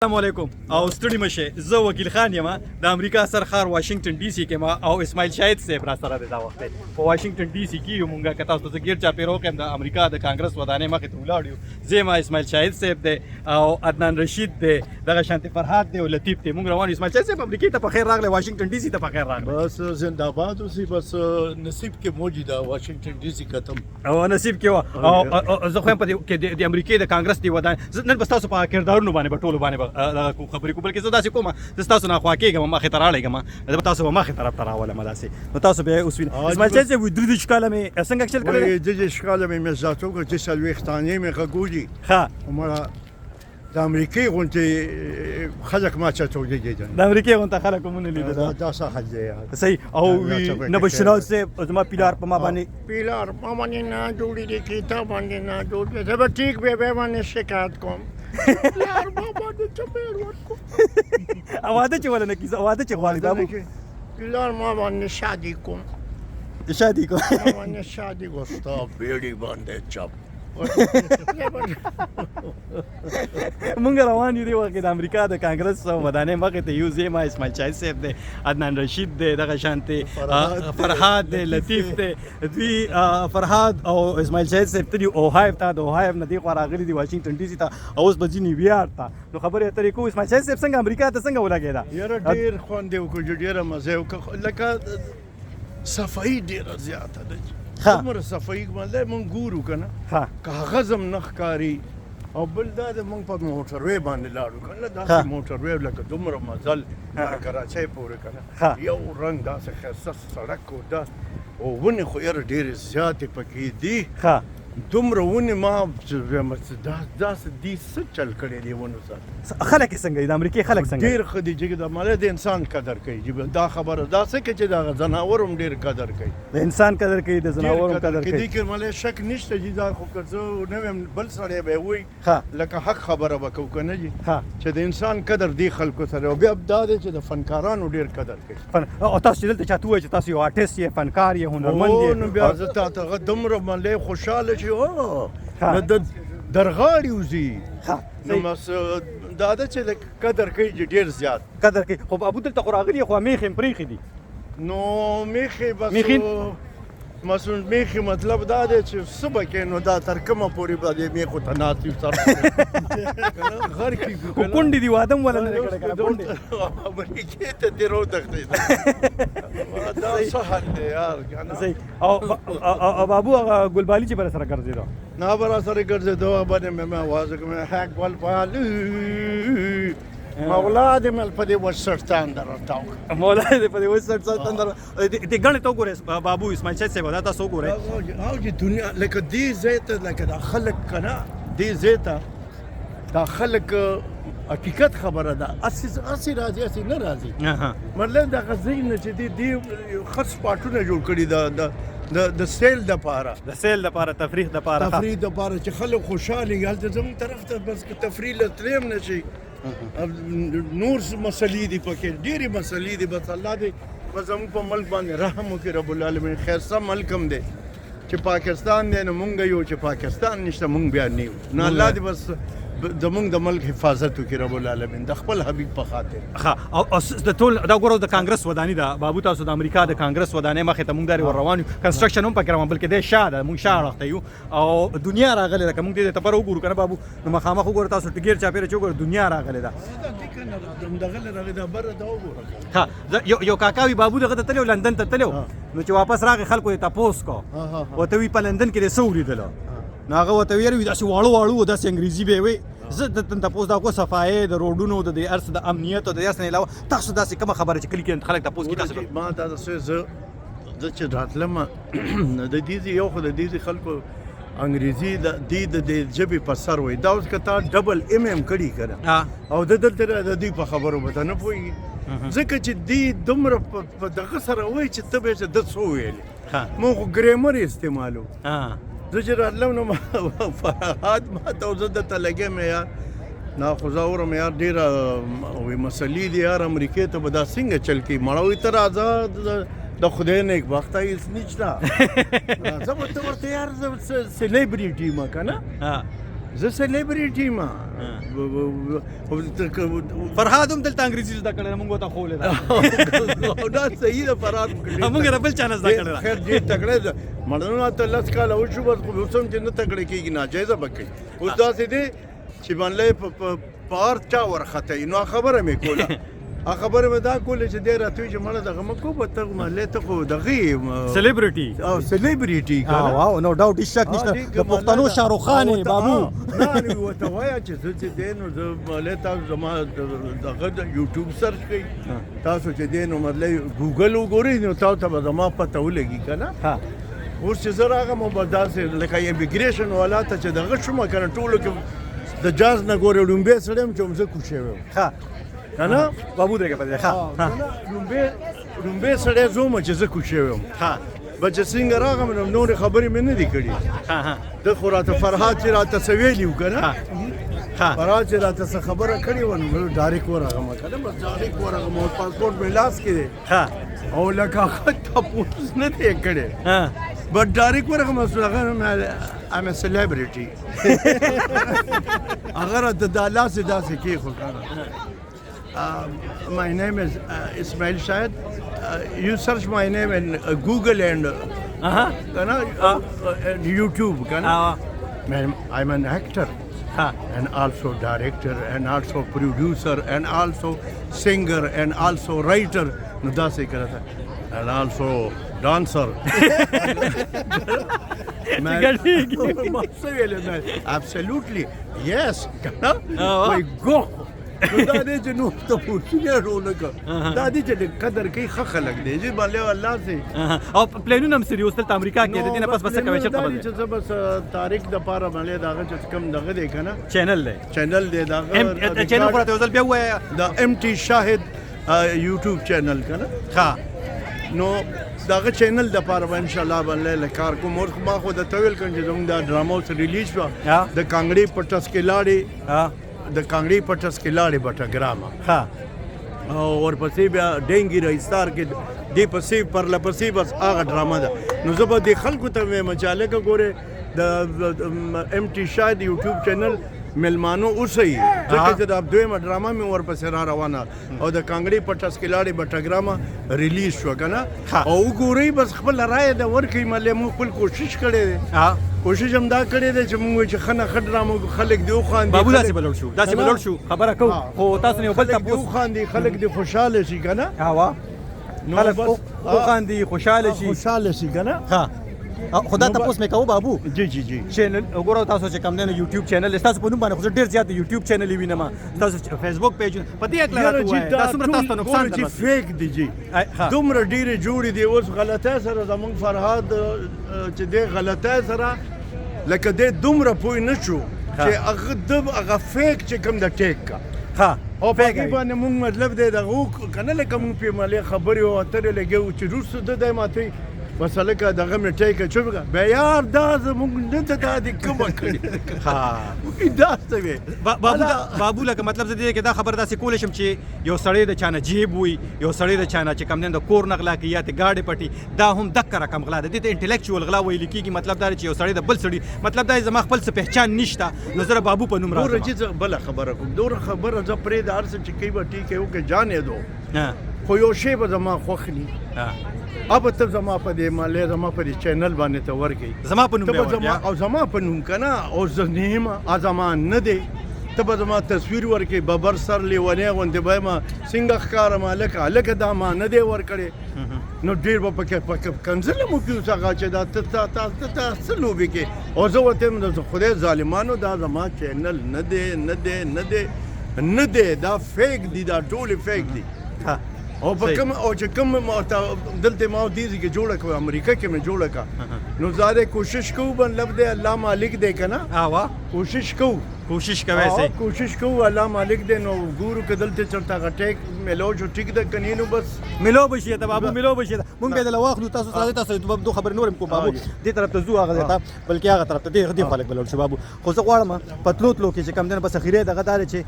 السلام علیکم او ستړي مشه، زه وکیل خان یم، د امریکا سر ښار واشنگټن ډي سي کې ما او اسماعیل شاهد صاحب را سره دی. دا وخت دی په واشنگټن ډي سي کې یو مونږه. که تاسو ته ګیر چاپیرو کوم، د امریکا د کانګرس ودانۍ مخې ته ولاړ یو. زه ما اسماعیل شاهد صاحب دی او عدنان رشید دی، دغه شانتي فرهاد دی او لطیف دی. مونږ روان یو. اسماعیل شاهد صاحب، امریکې ته په خیر راغلی، واشنگټن ډي سي ته په خیر راغلی. بس زنده‌باد اوسې. بس نصیب کې موجوده واشنگټن ډي سي کتم. او نصیب کې و او زه خو په دې کې د امریکې د کانګرس دی ودان. زه نن بس تاسو په کردارونو باندې، په ټولو باندې به دغه کوم خبرې کوم، بلکې زه داسې کوم، زه تاسو نه خوا کېږم، مخې ته راړېږم، زه تاسو به مخې طرف ته راولم داسې، نو تاسو به اوس وینئ. اسماعیل صاحب صاحب، 33 کاله مې څنګه چل کړی؟ وای، 33 کاله مې مزاتو کې چې 40 تانې مې غګولي. عمره د امریکې غونټې خلک ما چاته ولیدل. د امریکې غونته خلک مونږ لیدل. دا څه حل دی یار؟ صحیح او نه بشناز صاحب، زما پیلار په ما باندې پیلار ما باندې نه جوړې دي، کتاب باندې نه جوړ دي. زه به ټیک به به باندې شکایت کوم. پلار ما باندې چپېړ ورکو. واده چې ولا نه کیږي، واده چې غواړي بابو. پلار ما باندې شادي کوم. شادي کوم. ما باندې شادي کوم. ستا بیړی باندې چپ. مونږ روان یو. دی وخت د امریکا د کانګرس ودانۍ مخې ته یو. زیما اسماعیل شاهد صاحب دی، عدنان رشید دی، دغه شانتي فرهاد دی، لطیف دی. دوی فرهاد او اسماعیل شاهد صاحب تللی اوهایو ته، د اوهایو نه دی خو راغلي دي واشنگټن ډي سي ته او اوس به ځي نیویارک ته. نو خبرې اترې کوو. اسماعیل شاهد صاحب، څنګه امریکا ته څنګه ولګېده؟ یاره، ډېر خوند یې وکړ، ډېره مزه یې وکړه. لکه صفایي ډېره زیاته ده. دومره صفایي باندې مونږ ګورو که نه، کاغذ هم نه ښکاري. او بل دا د مونږ په موټروی باندې لاړو که نه، داسې موټروی لکه دومره مزل تر کراچۍ پورې که نه، یو رنګ داسې ښایسته سړک و دا او ونې خو یاره ډېرې زیاتې پکې دي. دومره ونې ما چې وایم چې دا داسې دي، څه چل کړی دی ونو سره؟ خلک یې څنګه دي؟ د امریکې خلک څنګه دي؟ ډېر ښه دي چې د ماله د انسان قدر کوي چې دا خبره دا څه کې چې دا ځناور هم ډېر قدر کوي. د انسان قدر کوي، د ځناورو هم قدر کوي. کوي. دې کې ماله شک نشته چې دا خو که زه نه ویم، بل سړی به وایي. لکه حق خبره به کوو که نه جي، چې د انسان قدر دی خلکو سره. او بیا دا دی چې د فنکارانو ډېر قدر کوي. فن او تاسو چې دلته چاته ووایي چې تاسو یو آرټیست یې، فنکار یې، هنرمند او یې، نو بیا زه تا ته هغه دومره باندې خوشحاله چې او نو د درغاړي وځي. نو بس دا ده چې لږ قدر کوي چې ډېر زیات. قدر کوي. خو ابو دلته خو راغلي، خو میخې هم پرېښي دي. نو میخې بس میخې؟ مثلا میخې مطلب دا دی چې څه به کې، نو دا تر کومه پورې به دې میخو ته ناست یو، سر کنه غر کېږو. خو کونډې دي، واده هم ولا نه دی کړی کنه، کونډې. امریکې ته دې راوتښتېد، دا څه حل دی یار کنه؟ صحیح. او بابو، هغه ګلبالي چې بل سره ګرځېده؟ نه، به را سره ګرځېدو، باندې مې اواز وکړ، مې ګل بالي مولا دې مل په دې وسرتان درتاو. مولا دې په دې وسرتان تندر. دې ګڼې ته وګورئ بابو اسماعیل شاه صاحب، دا تاسو وګورئ. او چې دنیا لکه دې ځای ته لکه دا خلک که نه، دې ځای ته دا خلک، حقیقت خبره ده، هسې راځي، هسې نه راځي. مطلب دغه ځای نه چې دې ښه سپاټونه جوړ کړي د سیل دپاره. د سیل دپاره، تفریح دپاره. تفریح دپاره چې خلک خوشحاله وي. هلته زموږ طرف ته بس که تفریح له تللی هم نه شي. نور څه مسلې دي پکې، ډېرې مسلې دي. بس الله دې بس زموږ په ملک باندې رحم وکړي رب العالمین. ښایسته ملک هم دی چې پاکستان دی، نو مونږ یو چې پاکستان نشته، مونږ بیا نه یو. نو الله دې بس زمونږ د ملک حفاظت وکړي رب العالمین د خپل حبیب په خاطر. ښه، او د ټول دا ګورو، د کانګرس وداني ده بابو. تاسو د امریکا د کانګرس ودانۍ مخې ته مونږ داري ور روان یو. کنسټرکشن هم پکې روان، بلکې د شا ده، مونږ شا اړخ ته یو او دنیا راغلې ده. که مونږ دې ته پر وګورو کنه بابو، نو مخامخ وګوره تاسو، ټګیر چاپیره چې وګوره، دنیا راغلې ده. دا دې کنه دغه راغی، دا بره دا وګوره. ښه، یو کاکا وي بابو، دغه ته تللی، لندن ته تللی، نو چې واپس راغی، خلکو یې تپوس کو، ورته وی په لندن کې دې څه ولیدل؟ نو هغه ورته ویل وي داسې واړه واړه وو، داسې انګریزي به وي. زه د تپوس دا کو صفایې د روډونو، د دې ارس، د امنیت او د دې ارس نه علاوه تاسو داسې کومه خبره چې کلي کې خلک تپوس کوي تاسو؟ ما دا څه زه چې راتلم د دې ځای، یو خو د دې ځای خلکو انګریزي د دې د دې ژبې په سر وای. دا اوس که تا ډبل ایم ایم کړي کنه او د دلته د دوی په خبرو به ته نه پوهېږي، ځکه چې دی دومره په دغه سره وایي چې ته به چې ده څه وویلې. مونږ خو ګرامر استعمالو. زه چې راتلم نو فرهاد ما ته، زه درته لګیم یار، نا خو زه اورم یار، ډېره وی مسلې دي یار، امریکې ته به دا څنګه چل کوي؟ مړه وایي ته راځه، د خدای نیک بخته هېڅ نشته، راځه. به ته ورته یار، زه سلیبریټي ما که نه. زه سلیبریټي ما. فرهاد هم دلته انګریزي زده کړې، موږ ته خولې ده. دا صحیح ده، فرهاد موږ د بل چا نه زده کړې ده. خیر، ډېر تکړه ده مړنه، ته 10 کاله وشو، بس خو اوس هم چې نه تکړه کېږي، ناجایزه به کوي. اوس داسې دی چې باندې په هر چا ورخته. نو خبره مې کوله، خبره مې دا کوله چې دی راته وایي چې مړه دغه مه کوه، ته ملې ته خو دغه سلیبریټي او سلیبریټي. واو، نو ډاوټ، هیڅ شک نشته، د پښتنو شاهرخ خان یې بابو. نه، ورته وایه چې زه چې دی نو زه ملې تاسو زما دغه یوټیوب search کړئ، تاسو چې دی نو ملې ګوګل وګورئ، نو تاسو ته به زما پته ولګي که نه. اوس چې زه راغم به داسې لکه امیګریشن والا ته چې دغه شوم که نه، ټولو کې د جاز نه ګورې ړومبی سړی یم چې هم زه کوچی وم. که نه؟ بابو درګه پدې. ها. ړومبی ړومبی سړی زه وم چې زه کوچی وم. به چې څنګه راغم نو نورې خبرې مې نه دي کړي. ها ها د خو راته فرهاد چې راته څه ویلي وو که نه، فرهاد چې راته څه خبره کړې وه، نو direct ورغم که نه، بس direct ورغم او پاسپورټ مې لاس کې دی او لکه هغه تپوس نه دی کړی، بس direct ورغم. هغه I'm a celebrity. هغه راته دا لاس یې داسې کېښود که نه. My name is Ismail Shahid. You search my name in Google and and YouTube. که نه؟ I'm an actor and also director and also producer and also singer and also writer. نو داسې کړه and also dancer. ما څه ویل؟ Absolutely yes. کنه وای ګو. نو دا دې چې نو ته پوښتنه رونه که دا دې چې قدر کوي، ښه خلک دی چې باندې الله سي. او پلانونه هم سری اوس دلته امریکا کې د دې نه پس بس کوي چې دا چې زه بس تاریخ د پاره باندې داغه چې کم دغه دی کنه چینل دی. چینل دی داغه. چینل خو راته یو ځل بیا ووایه. د ام ټي شاهد یوټیوب چینل کنه. نو داغه چینل د پاره به ان شاء الله باندې لکار کوم. اور ما خو د تویل کړم چې زموږ دا ډرامه اوس release شو، د کانګړې په ټس کې لاړې، د کانګړې په ټس کې لاړې بټګرامه، او ورپسې بیا ډینګي رئیستار کې دې پسې پرله پسې بس هغه ډرامه ده. نو زه به دې خلکو ته وایم چې هلکه ګورې، د ام ټي شاهد یوټیوب چینل ملمانو اوسئ، ځکه چې دا دویمه ډرامه مې ورپسې را روانه او د کانګړې په ټس کې لاړې بټګرامه release شوه که نه، او وګورئ، بس خپله رایه د ورکړئ. ملې موږ خپل کوشش کړی دی، کوشش هم دا کړی دی چې موږ چې ښه نه ښه ډرامه وکړو، خلک دې وخاندي. بابو، داسې به لوړ شو، داسې به لوړ شو، خبره کوو، خو تاسو نه یو بل خلک دې تپوس. وخاندي، خلک دې خوشحاله شي که نه. ها وا، نو خلک بس وخاندي، خوشحاله شي. خوشحاله شي که نه. ها، خدا نو تپوس مې کوو بابو. جی جی جی. چینل وګوره، تاسو چې کوم دی نو یوټیوب چینل تاسو په نوم باندې خو ډیر زیات یوټیوب چینل وینم، تاسو فیسبوک پیج په دې اکل یاره راته چې وایي، دا څومره تاسو ته نقصان ګوره چې دررسوي؟ fake دي جی، دومره ډېرې جوړې دي. اوس غلطۍ سره زمونږ فرهاد چې دی غلطۍ سره لکه دی دومره پوه نه شو چې هغه د هغه fake چې کوم د ټیک کا او په هغې باندې مونږ مطلب دی دغه که نه، لکه مونږ پې مالې خبرې او اترې لګې وو چې وروسته د دی ماته بس هلکه دغه مې ټیک چوب کړه. بیا یار دا زمونږ نه ته دا دې کومه کړې دا څه وې؟ بابو، بابو، لکه مطلب زه دې کې دا خبر داسې کولی شم چې یو سړی د چانه جیب وي، یو سړی د چانه چې کم دی د کور نه غلا کوي یا ته ګاډی پټي، دا هم دکه رقم غلا ده، دې ته intellectual غلا ویل کېږي. مطلب دا دی چې یو سړی د بل سړي، مطلب دا دی زما خپل څه پهچان نشته، نو زه د بابو په نوم ګوره راځم. چې زه بله خبره کوم، دومره خبره زه پرېږده، هر څه چې کوي به ټیک یې وکړي، جان یې دو، خو یو شی به زما خوښ ني. اب ته زما په دې مالې زما په دې چینل باندې ته ورکې زما په نوم ته به به زما ورکې. او زما په نوم که نه، او زه نه یم، زما نه دی، ته به زما تصویر ورکې، ببر سر لیونی غوندې به یم، څنګه ښکارم هلکه، هلکه دا ما نه دی ورکړی، نو ډېر به پکې کنځلې مو کړي. اوس هغه چې دا ته تا تا ته تا څه لوبې کې، او زه ورته وایم د خدای ظالمانو، دا زما چینل نه دی، نه دی، نه دی، نه دی، دا fake دی، دا ټولې fake دي. او په کوم او چې کوم ما ته دلته ما دې کې جوړه کړه، امریکا کې مې جوړه کړه، نو زه کوشش کوم، مطلب دی الله مالک دی که نه. ها وا. کوشش کوو. کوشش کوي سي. کوشش کوو، الله مالک دی. نو ګورو که دلته چېرته هغه ټیک ملو شو ټیک ده، که نه نو بس. ملو به شي ته بابو، ملو به شي. مونږ به د واخلو تاسو سره، تاسو دوه خبرې نور هم کوم بابو. دې طرف ته ځو، هغه ځای ته، بلکې هغه طرف ته دې خلک بلل شو بابو. خو زه غواړم په تلو تلو کې چې کم دی بس اخیری دغه دا دی چې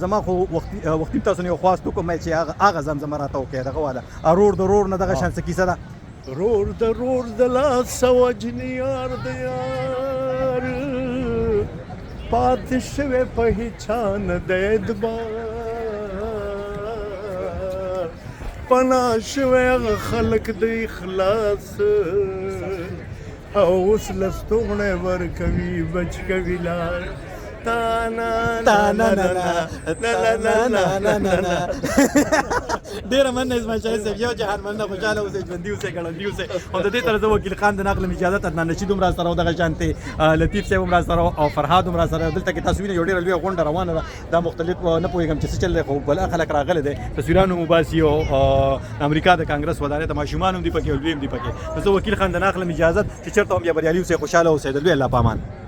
زما خو وختي تاسو نه یو خواست وکړم چې هغه هغه زمزمه راته وکړئ، دغه والا ارور د رور نه دغه شان څه کیسه ده. رور د رور د لاس وجنی یار د یار. پاتې شوی په هیچا نه دی اعتبار، پناه شوی هغه خلک د اخلاص، او اوس لستوڼی ورکوي بچ کوي لار. تا نا نا نا نا نا نا نا نا نا نا. ډیره مننه اسماعیل شاهد صاحب، یو جهان مننه، خوشاله اوسئ، ژوندي اوسئ، ګړندي اوسئ. او د دې تر زه وکیل خان د نقل اجازه، عدنان رشید هم را سره او دغه شانتې لطیف صاحب هم را سره او فرهاد هم را سره. دلته کې تاسو وینئ یو ډیره لویه غونډه روانه ده. دا مختلف نه پوهېږم چې څه چل دی، خو بل خلک راغلي دي، تصویران هم وباسي او د امریکا د کانګرس ودانۍ ته ماشومان هم دي پکې او لوی هم دي پکې. نو زه وکیل خان د ناخلم اجازه چې چېرته هم بیا بریالي اوسئ، خوشاله اوسئ، د لوی الله په امان.